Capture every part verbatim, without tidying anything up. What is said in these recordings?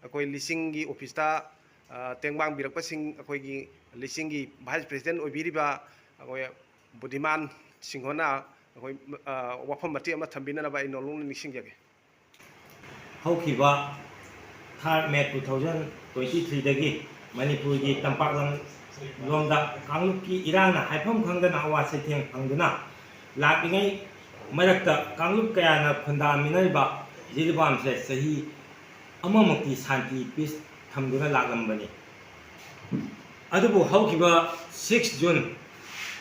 ꯑꯩꯈꯣꯏ ꯂꯤꯁꯤꯡꯒꯤ ꯑꯣꯐꯤꯁꯇ, ꯑ, ꯇꯦꯡꯕꯥꯡꯕꯤꯔꯛꯄꯁꯤꯡ, ꯑꯩꯈꯣꯏꯒꯤ ꯂꯤꯁꯤꯡꯒꯤ ꯚꯥꯏꯁ ꯄ꯭ꯔꯦꯁꯤꯗꯦꯟ ꯑꯣꯏꯕꯤꯔꯤꯕ ꯑꯩꯈꯣꯏ ꯕꯨꯙꯤꯃꯥꯟ ꯁꯤꯡꯍꯣꯅ ꯑꯩꯈꯣꯏ, ꯑ, ꯋꯥꯐꯝ ꯃꯇꯦꯛ ꯑꯃ ꯊꯝꯕꯤꯅꯅꯕ ꯑꯩ ꯅꯣꯂꯨꯛꯅ ꯅꯤꯡꯁꯤꯡꯖꯒꯦ꯫ ꯍꯧꯈꯤꯕ third May two thousand twenty threeꯗꯒꯤ ꯃꯅꯤꯄꯨꯔꯒꯤ ꯇꯝꯄꯥꯛ ꯂꯝ ꯂꯣꯝꯗ ꯀꯥꯡꯂꯨꯞꯀꯤ ꯏꯔꯥꯡꯅ ꯍꯥꯏꯐꯝ ꯈꯪꯗꯅ ꯑꯋꯥ ꯆꯩꯊꯦꯡ ꯐꯪꯗꯨꯅ ꯂꯥꯛꯂꯤꯉꯩ ꯃꯔꯛꯇ ꯀꯥꯡꯂꯨꯞ ꯀꯌꯥꯅ ꯈꯨꯟꯗꯥꯃꯤꯟꯅꯔꯤꯕ ꯖꯤꯔꯤꯕꯥꯝꯁꯦ ꯆꯍꯤ ꯑꯃꯃꯨꯛꯇꯤ ꯁꯥꯟꯇꯤ, ꯄꯤꯁ ꯊꯝꯗꯨꯅ ꯂꯥꯛꯂꯝꯕꯅꯤ꯫ ꯑꯗꯨꯕꯨ ꯍꯧꯈꯤꯕ six June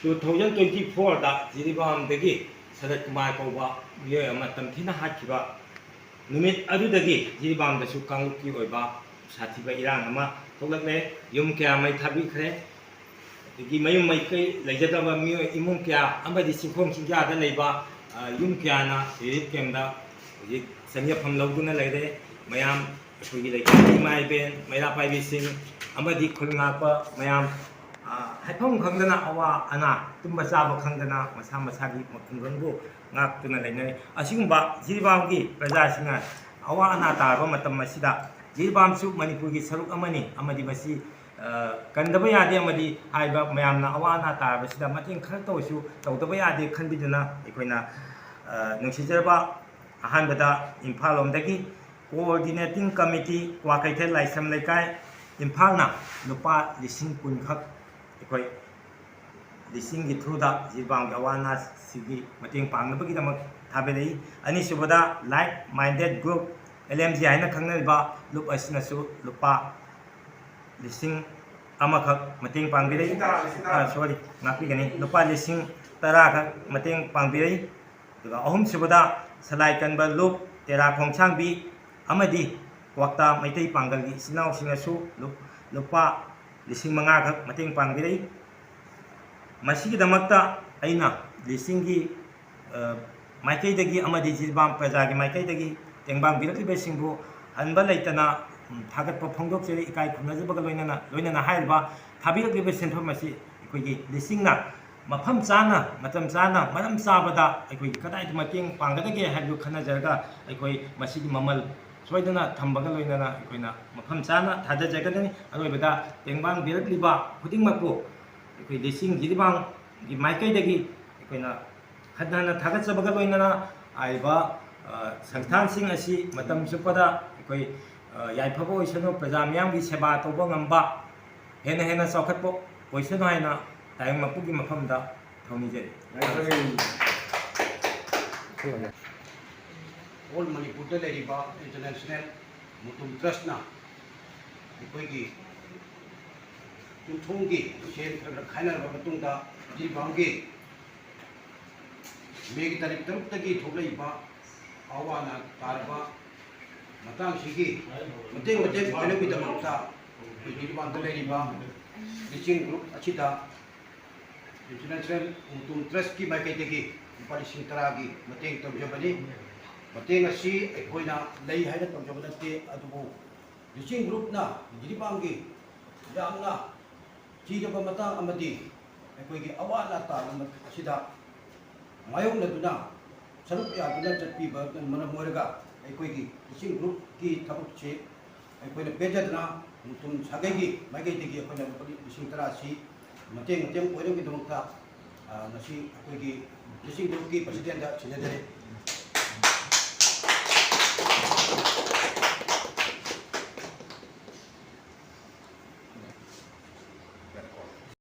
two thousand twenty fourꯗ ꯖꯤꯔꯤꯕꯥꯝꯗꯒꯤ ꯁꯔꯠ ꯀꯨꯃꯥꯔ ꯀꯧꯕ ꯃꯤꯑꯣꯏ ꯑꯃ ꯇꯝꯊꯤꯅ ꯍꯥꯠꯈꯤꯕ ꯅꯨꯃꯤꯠ ꯑꯗꯨꯗꯒꯤ ꯖꯤꯔꯤꯕꯥꯝꯗꯁꯨ ꯀꯥꯡꯂꯨꯞꯀꯤ ꯑꯣꯏꯕ ꯁꯥꯊꯤꯕ ꯏꯔꯥꯡ ꯑꯃ ꯊꯣꯛꯂꯛꯂꯦ꯫ ꯌꯨꯝ ꯀꯌꯥ ꯃꯩ ꯊꯥꯕꯤꯈ꯭ꯔꯦ꯫ ꯑꯗꯒꯤ ꯃꯌꯨꯝ ꯃꯩꯀꯩ ꯂꯩꯖꯗꯕ ꯃꯤꯑꯣꯏ ꯏꯃꯨꯡ ꯀꯌꯥ ꯑꯃꯗꯤ ꯆꯤꯡꯈꯣꯡ ꯆꯤꯡꯌꯥꯗ ꯂꯩꯕ, ꯑ, ꯌꯨꯝ ꯀꯌꯥꯅ ꯔꯤꯂꯤꯐ ꯀꯦꯝꯗ ꯍꯧꯖꯤꯛ ꯆꯪꯖꯐꯝ ꯂꯧꯗꯨꯅ ꯂꯩꯔꯦ꯫ ꯃꯌꯥꯝ ꯑꯩꯈꯣꯏꯒꯤ ꯂꯩꯀꯥꯏꯒꯤ ꯏꯃꯥ ꯏꯕꯦꯟ, ꯃꯩꯔꯥ ꯄꯥꯏꯕꯤꯁꯤꯡ ꯑꯃꯗꯤ ꯈꯨꯜ ꯉꯥꯛꯄ ꯃꯌꯥꯝ, ꯑ, ꯍꯥꯏꯐꯝ ꯈꯪꯗꯅ ꯑꯋꯥ ꯑꯅꯥ, ꯇꯨꯝꯕ ꯆꯥꯕ ꯈꯪꯗꯅ ꯃꯁꯥ ꯃꯁꯥꯒꯤ ꯈꯨꯡꯒꯪꯕꯨ ꯉꯥꯛꯇꯨꯅ ꯂꯩꯅꯔꯤ꯫ ꯑꯁꯤꯒꯨꯝꯕ ꯖꯤꯔꯤꯕꯥꯝꯒꯤ ꯄ꯭ꯔꯖꯥꯁꯤꯡꯅ ꯑꯋꯥ ꯑꯅꯥ ꯇꯥꯔꯕ ꯃꯇꯝ ꯑꯁꯤꯗ ꯖꯤꯔꯤꯕꯥꯝꯁꯨ ꯃꯅꯤꯄꯨꯔꯒꯤ ꯁꯔꯨꯛ ꯑꯃꯅꯤ ꯑꯃꯗꯤ ꯃꯁꯤ, ꯑ, ꯀꯟꯗꯕ ꯌꯥꯗꯦ ꯑꯃꯗꯤ ꯍꯥꯏꯔꯤꯕ ꯃꯌꯥꯝꯅ ꯑꯋꯥ ꯑꯅꯥ ꯇꯥꯔꯕꯁꯤꯗ ꯃꯇꯦꯡ ꯈꯔꯇ ꯑꯣꯏꯁꯨ ꯇꯧꯗꯕ ꯌꯥꯗꯦ ꯈꯟꯕꯤꯗꯨꯅ ꯑꯩꯈꯣꯏꯅ, ꯑ, ꯅꯨꯡꯁꯤꯖꯔꯕ ꯑꯍꯥꯟꯕꯗ ꯏꯝꯐꯥꯜ ꯂꯣꯝꯗꯒꯤ Coordinating Committee ꯀ꯭ꯋꯥꯀꯩꯊꯦꯜ ꯂꯥꯏꯁ꯭ꯔꯝ ꯂꯩꯀꯥꯏ ꯏꯝꯐꯥꯜꯅ ꯂꯨꯄꯥ ꯂꯤꯁꯤꯡ ꯀꯨꯟ ꯈꯛ ꯑꯩꯈꯣꯏ ꯂꯤꯁꯤꯡꯒꯤ throughꯗ ꯖꯤꯔꯤꯕꯥꯝꯒꯤ ꯑꯋꯥ ꯑꯅꯥꯁꯤꯒꯤ ꯃꯇꯦꯡ ꯄꯥꯡꯅꯕꯒꯤꯗꯃꯛ ꯊꯥꯕꯤꯔꯛꯏ꯫ ꯑꯅꯤꯁꯨꯕꯗ Like Minded Group, L M G ꯍꯥꯏꯅ ꯈꯪꯅꯔꯤꯕ ꯂꯨꯞ ꯑꯁꯤꯅꯁꯨ ꯂꯨꯄꯥ ꯂꯤꯁꯤꯡ ꯑꯃꯈꯛ ꯃꯇꯦꯡ ꯄꯥꯡꯕꯤꯔꯛꯏ꯫ ꯑ, sorry, ꯉꯥꯛꯄꯤꯒꯅꯤ꯫ ꯂꯨꯄꯥ ꯂꯤꯁꯤꯡ ꯇꯔꯥꯈꯛ ꯃꯇꯦꯡ ꯄꯥꯡꯕꯤꯔꯛꯏ꯫ ꯑꯗꯨꯒ ꯑꯍꯨꯝꯁꯨꯕꯗ ꯁꯂꯥꯏ ꯀꯟꯕ ꯂꯨꯞ ꯇꯦꯔꯥ ꯈꯣꯡꯁꯥꯡꯕꯤ ꯑꯃꯗꯤ ꯀ꯭ꯋꯥꯛꯇꯥ ꯃꯩꯇꯩ ꯄꯥꯡꯒꯜꯒꯤ ꯏꯆꯤꯟ ꯏꯅꯥꯎꯁꯤꯡꯅꯁꯨ ꯂꯨꯞ-, ꯂꯨꯄꯥ ꯂꯤꯁꯤꯡ ꯃꯉꯥꯈꯛ ꯃꯇꯦꯡ ꯄꯥꯡꯕꯤꯔꯛꯏ꯫ ꯃꯁꯤꯒꯤꯗꯃꯛꯇ ꯑꯩꯅ ꯂꯤꯁꯤꯡꯒꯤ, ꯑ, ꯃꯥꯏꯀꯩꯗꯒꯤ ꯑꯃꯗꯤ ꯖꯤꯔꯤꯕꯥꯝ ꯄ꯭ꯔꯖꯥꯒꯤ ꯃꯥꯏꯀꯩꯗꯒꯤ ꯇꯦꯡꯕꯥꯡꯕꯤꯔꯛꯂꯤꯕꯁꯤꯡꯕꯨ ꯍꯟꯕ ꯂꯩꯇꯅ, ꯎꯝ, ꯊꯥꯒꯠꯄ ꯐꯣꯡꯗꯣꯛꯆꯔꯤ꯫ ꯏꯀꯥꯏ ꯈꯨꯝꯅꯖꯕꯒ ꯂꯣꯏꯅꯅ, ꯂꯣꯏꯅꯅ ꯍꯥꯏꯔꯤꯕ ꯊꯥꯕꯤꯔꯛꯂꯤꯕ ꯁꯦꯟꯐꯝ ꯑꯁꯤ ꯑꯩꯈꯣꯏꯒꯤ ꯂꯤꯁꯤꯡꯅ ꯃꯐꯝ ꯆꯥꯅ, ꯃꯇꯝ ꯆꯥꯅ, ꯃꯔꯝ ꯆꯥꯕꯗ ꯑꯩꯈꯣꯏꯒꯤ ꯀꯗꯥꯏꯗ ꯃꯇꯦꯡ ꯄꯥꯡꯒꯗꯒꯦ ꯍꯥꯏꯕꯗꯨ ꯈꯟꯅꯖꯔꯒ ꯑꯩꯈꯣꯏ ꯃꯁꯤꯒꯤ ꯃꯃꯜ ꯁꯣꯏꯗꯅ ꯊꯝꯕꯒ ꯂꯣꯏꯅꯅ ꯑꯩꯈꯣꯏꯅ ꯃꯐꯝ ꯆꯥꯅ ꯊꯥꯗꯖꯒꯗꯕꯅꯤ꯫ ꯑꯔꯣꯏꯕꯗ ꯇꯦꯡꯕꯥꯡꯕꯤꯔꯛꯂꯤꯕ ꯈꯨꯗꯤꯡꯃꯛꯄꯨ ꯑꯩꯈꯣꯏ ꯂꯤꯁꯤꯡ ꯖꯤꯔꯤꯕꯥꯝꯒꯤ ꯃꯥꯏꯀꯩꯗꯒꯤ ꯑꯩꯈꯣꯏꯅ ꯍꯟꯅ ꯍꯟꯅ ꯊꯥꯒꯠꯆꯕꯒ ꯂꯣꯏꯅꯅ ꯍꯥꯏꯔꯤꯕ, ꯑ, ꯁꯪꯁꯊꯥꯟꯁꯤꯡ ꯑꯁꯤ ꯃꯇꯝ ꯆꯨꯞꯄꯗ ꯑꯩꯈꯣꯏ, ꯑ, ꯌꯥꯏꯐꯕ ꯑꯣꯏꯁꯅꯨ, ꯄ꯭ꯔꯖꯥ ꯃꯤꯌꯥꯝꯒꯤ ꯁꯦꯕꯥ ꯇꯧꯕ ꯉꯝꯕ, ꯍꯦꯟꯅ ꯍꯦꯟꯅ ꯆꯥꯎꯈꯠꯄ ꯑꯣꯏꯁꯅꯨ ꯍꯥꯏꯅ ꯇꯥꯏꯕꯪ ꯃꯄꯨꯒꯤ ꯃꯐꯝꯗ ꯊꯧꯅꯤꯖꯔꯤ꯫ ꯑꯣꯜ ꯃꯅꯤꯄꯨꯔꯗ ꯂꯩꯔꯤꯕ ꯏꯟꯇꯔꯅꯦꯁꯅꯦꯜ ꯃꯨꯇꯨꯝ ꯇ꯭ꯔꯁꯅ ꯑꯩꯈꯣꯏꯒꯤ ꯌꯨꯝꯊꯣꯡꯒꯤ ꯁꯦꯜ ꯈꯔ ꯈꯔ ꯈꯥꯏꯅꯔꯕ ꯃꯇꯨꯡꯗ ꯖꯤꯔꯤꯕꯥꯝꯒꯤ ꯃꯦꯒꯤ ꯇꯥꯔꯤꯛ ꯇꯔꯨꯛꯇꯒꯤ ꯊꯣꯛꯂꯛꯏꯕ ꯑꯋꯥ ꯑꯅꯥ ꯇꯥꯔꯕ ꯃꯇꯥꯡꯁꯤꯒꯤ ꯃꯇꯦꯡ ꯃꯇꯦꯡ ꯑꯣꯏꯅꯕꯒꯤꯗꯃꯛꯇ ꯑꯩꯈꯣꯏ ꯖꯤꯔꯤꯕꯥꯝꯗ ꯂꯩꯔꯤꯕ ꯂꯤꯁꯤꯡ ꯒ꯭ꯔꯨꯞ ꯑꯁꯤꯗ ꯏꯟꯇꯔꯅꯦꯁꯅꯦꯜ ꯃꯨꯇꯨꯝ ꯇ꯭ꯔꯁꯀꯤ ꯃꯥꯏꯀꯩꯗꯒꯤ ꯂꯨꯄꯥ ꯂꯤꯁꯤꯡ ꯇꯔꯥꯒꯤ ꯃꯇꯦꯡ ꯇꯧꯖꯕꯅꯤ꯫ ꯃꯇꯦꯡ ꯑꯁꯤ ꯑꯩꯈꯣꯏꯅ ꯂꯩ ꯍꯥꯏꯅ ꯇꯧꯖꯕ ꯅꯠꯇꯦ, ꯑꯗꯨꯕꯨ ꯂꯤꯁꯤꯡ ꯒ꯭ꯔꯨꯞꯅ ꯖꯤꯔꯤꯕꯥꯝꯒꯤ ꯌꯥꯝꯅ ꯊꯤꯔꯕ ꯃꯇꯥꯡ ꯑꯃꯗꯤ ꯑꯩꯈꯣꯏꯒꯤ ꯑꯋꯥ ꯑꯅꯥ ꯇꯥꯕ ꯑꯁꯤꯗ ꯃꯥꯌꯣꯛꯅꯗꯨꯅ ꯁꯔꯨꯛ ꯌꯥꯗꯨꯅ ꯆꯠꯄꯤꯕ ꯃꯔꯝ ꯑꯣꯏꯔꯒ ꯑꯩꯈꯣꯏꯒꯤ ꯂꯤꯁꯤꯡ ꯒ꯭ꯔꯨꯞꯀꯤ ꯊꯕꯛꯁꯤ ꯑꯩꯈꯣꯏꯅ ꯄꯦꯟꯖꯗꯅ ꯃꯨꯇꯨꯝ ꯁꯥꯒꯩꯒꯤ ꯃꯥꯏꯀꯩꯗꯒꯤ ꯑꯩꯈꯣꯏꯅ ꯂꯨꯄꯥ ꯂꯤꯁꯤꯡ ꯇꯔꯥꯁꯤ ꯃꯇꯦꯡ ꯃꯇꯦꯡ ꯑꯣꯏꯅꯕꯒꯤꯗꯃꯛꯇ, ꯑ, ꯉꯁꯤ ꯑꯩꯈꯣꯏꯒꯤ ꯂꯤꯁꯤꯡ ꯒ꯭ꯔꯨꯞꯀꯤ ꯄ꯭ꯔꯁꯤꯗꯦꯟꯗ ꯁꯤꯟꯅꯖꯔꯤ꯫